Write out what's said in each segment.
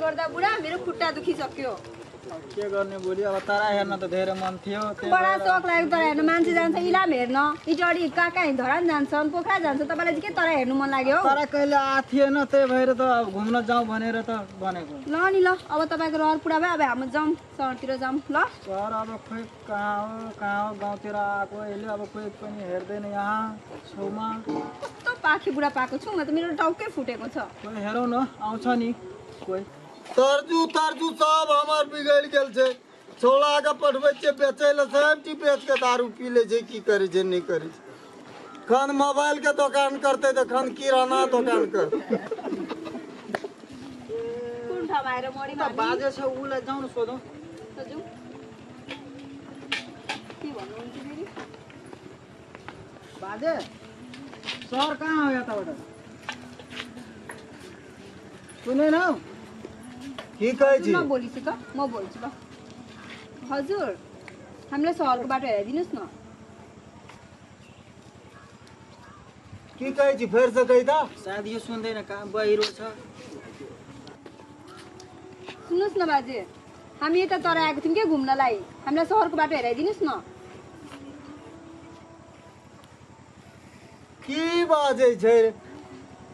गर्दा बुढा मेरो खुट्टा दुखिसक्यो। के गर्ने बुढी, अब तराई हेर्न त धेरै मन थियो। बडा सोख लाग्यो तराई हेर्न। मान्छे जान्छ इलाम हेर्न, इटडी कहाँ कहाँ धरान जान्छन्, पोखरा जान्छ, तपाईँलाई चाहिँ के तराई हेर्नु मन लाग्यो? तराई कहिले आएको थिएन, त्यही भएर त अब घुम्न जाउँ भनेर त भनेको। ल नि ल, अब तपाईँको रहर पुरा भयो, अब हामी जाउँ सहरतिर जाउँ ल। सहर अब खोइ कहाँ हो कहाँ हो, गाउँतिर आएको अहिले अब खोइ पनि हेर्दैन यहाँ छेउमा। कस्तो पाखी बुढा पाएको छु म त, मेरो टाउकै फुटेको छ। खोइ हेरौँ न, आउँछ नि कोही। तरजू तरजू सब हमर बिगड़ गेल छै। छौड़ा के पठबै छियै बेचै लए, सबटी बेच के दारू पी लै छै। की करै छै नहि करै छै। खन मोबाइल के दोकान करतै तऽ खन किराना दोकान करतै। कुन ठाउँ आएर मऱ्यौँ हामी? बाजे छ उसलाई जाउँ न सोधौँ। जाउँ। के भन्नुहुन्छ फेरि? बाजे सहर कहाँ हो यताबाट? सुनेनौ? की कहै छी? म बोलिछु त, म बोल्छु ल। हजुर, हामीलाई सहरको बाटो हेराइदिनुहोस् न। की कहै छी फेर से कहि त? सायद यो सुन्दैन, कहाँ बहिरो छ। सुन्नुहोस् न बाजे, हामी यता तराई आएको थियौँ के घुम्नलाई, हामीलाई सहरको बाटो हेराइदिनुहोस् न। की बाजै छै,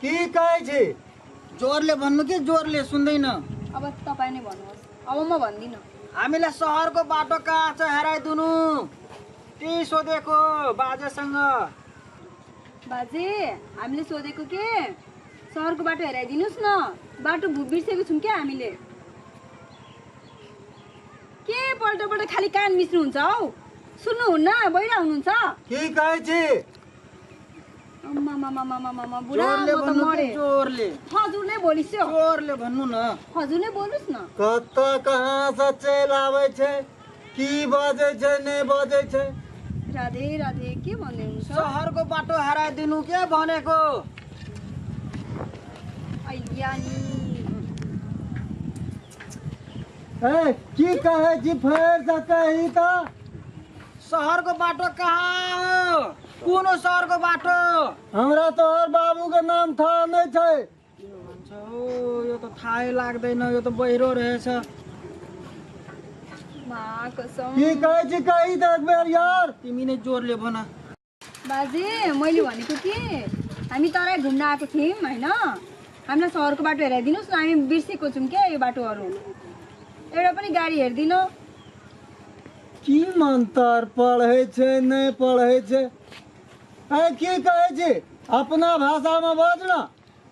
की कहै छी? जोरले भन्नु कि जोरले सुन्दैन। अब तपाईँ नै भन्नुहोस्, अब म भन्दिनँ। हामीलाई सहरको बाटो कहाँ छ हेराइदिनु, त्यही सोधेको बाजेसँग। बाजे हामीले सोधेको के सहरको बाटो हेराइदिनुहोस् न, बाटो बिर्सेको छौँ क्या हामीले। के पल्टोपल्ट खालि कान मिच्नुहुन्छ हौ, सुन्नुहुन्न, बहिरा हुनुहुन्छ। की कहै छी? बुढा म त मरे। जोरले। हजुरले बोलिस्यो। जोरले भन्नु न। हजुरले बोल्नुहोस् न। कत कहाँ से चलि आबै छै, की बजै छै नहि बजै छै। राधे राधे के भन्दै हुनुहुन्छ? सहरको बाटो हराइदिनु के भनेको। अय्या नि। ए की कहै छी फेर से कही त? सहरको बाटो कहाँ हो? कुन हो सहरको बाटो? हमरा तोहर बाबू के नाम थाहा नहि छै। के भन्छ हौ, यो त थाहै लाग्दैन, यो त बहिरो रहेछ। मा कसम। की कहै छी कही त एक बेर यार। तिमी नै जोरले भन। बाजे मैले भनेको के, हामी तराई घुम्न आएको थियौँ होइन, हामीलाई सहरको बाटो हेराइदिनुहोस् न, हामी बिर्सेको छौँ क्या यो बाटोहरू, एउटा पनि गाडी हेर्दिनँ। की मंतर पढ़ै छै नहि पढ़ै छै। ए की कहै छी अपना भाषामा बाज न।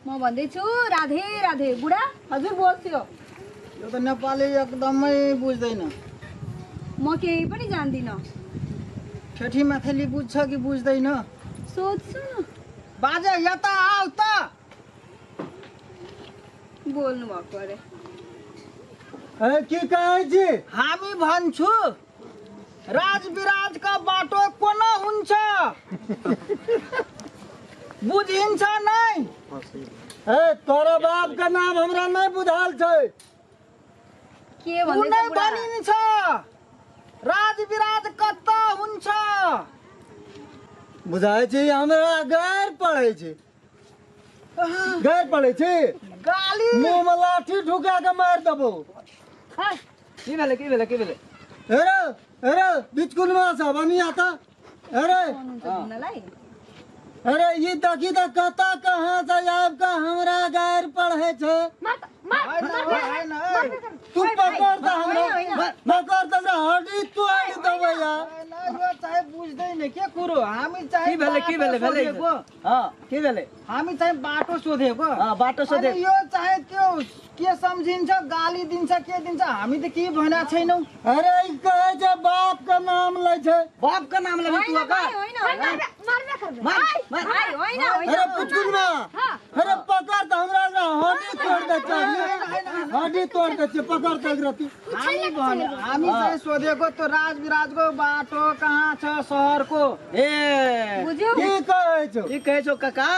म भन्दैछु राधे राधे बुढा, हजुर बोल्छु। यो त नेपाली एकदमै बुझ्दैन। म केही पनि जान्दिनँ। ठेठी मैथिली बुझ्छ कि बुझ्दैन? सोध्छु न। बाजे यता आऊ त। बोल्नु भएको अरे। ए की कहै छी? हामी भन्छु राजविराजका बाटो कोना हुन्छ, बुझिन्छ नै। ए तोरा बाप के नाम हमरा नहि बुझाल छै। के भन्दै कुनै बनिन्छ राजविराज कता हुन्छ? बुझाइ छी हमरा गैर पढ़ै छी, गैर पढ़ै छी। गाली मुँह में लाठी ढुका के मार देबो। की भेलै की भेलै की भेलै? हेरे हेरे बिचकुलमा छ भनिया त। हेरे अरे ये देखी त कता कहाँ से आबि के हमरा गैर पढ़ै छै। तू पकड़ त हमरा, पकड़ त हमरा हड्डी तोड़ि देबै यार। यो चाहिँ बुझ्दैन के कुरो। हामी चाहिँ की भेलै की भेलै भेलै? हँ की भेलै? हामी चाहिँ बाटो सोधेको। बाटो सोधेको। यो चाहिँ त्यो के सम्झिन्छ, गाली दिन्छ के दिन्छ, हामी त के भनेको छैनौँ। अरे ई कहै छै बाप के नाम लै छै। बाप के नाम लेबै तू का? अरे पुचकुलमा, अरे पकड़ त हमरा हड्डी तोड़ दे छै, हड्डी तोड़ दे छै, पकड़ त एकरा तू। हामी चाहिँ सोधेको त्यो राजविराजको बाटो कहाँ छ सहरको। ए बुझ्यौ? की कहै छौ? की कहै छौ काका?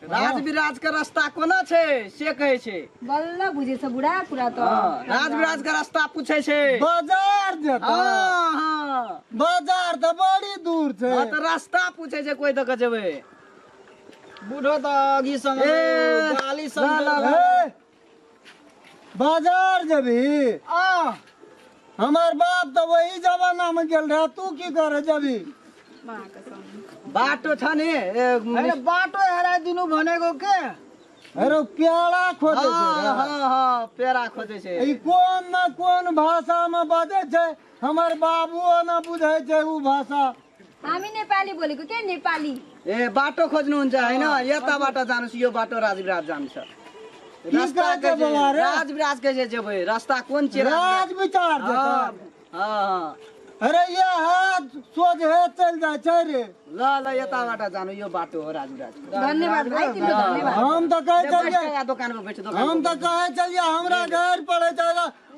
राजविराज के रास्ता कोना छै से कहै छै। बल्ल बुझेछ बुढा कुरा त। राजविराज के रास्ता पूछै छै। बाजार जेतै। हाँ बाजार त बड़ी दूर छै। हाँ त रास्ता पूछै छै कोई दक जेबै। बुढो त अघि सँग गाली सम्झ। बाजार जेबही? आ। हमर बाप तऽ वही जमाना में गेल रहे, तू की करे जेबही? बाटो छ नि ए, अरे बाटो हेराइदिनु भनेको के? अरे प्यारा खोजे छै हँ रे। हँ हँ, पेड़ा खोजै छै। ई कोन न कोन भाषा में बजै छै, हमर बाबुओ न बुझै छै उ भाषा। हामी नेपाली बोलेको के, नेपाली। ए, बाटो खोज्नुहुन्छ होइन? यताबाट जानुहोस्, यो बाटो राजविराज जान्छ। की रास्ता कहै छै कहै छै, बौआ रे? राजविराज कहै छै जेबै, रास्ता कोन छियै? राज विचार हँ जेतै। हँ। अरे ये हाथ सोझे चलि जाइ छै रे। ल ल, यताबाट जानु, यो बाटो हो राजविराज। धन्यवाद भाइ, तिम्रो धन्यवाद। हम तऽ कहै छलियै, यहाँ दोकानमा बैठ, दोकान। हम तऽ कहै छलियै हमरा घर पड़ै छै,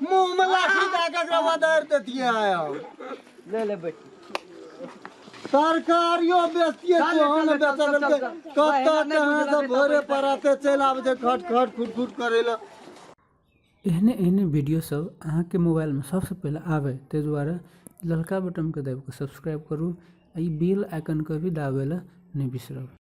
मुँह मे लाठी दए कऽ एकरा बदारि देतियै आइ हम। ले ले, बैठ। तरकारियो बेचतियै चल, तो हम चल, चल, बेचल चल, चल। कतऽ नहि कहाँ बुझल से रहतै। भोरे पराते चलि आबै छै खट खट खुट खुट करै लए। एहने एहने वीडियो सब अहाँके मोबाइलमे सबसँ पहिले आबै, ताहि दुआरे ललका बटनके दाबि कऽ सब्सक्राइब करू आ ई बेल आइकनके भी दाबै लए नहि बिसरब।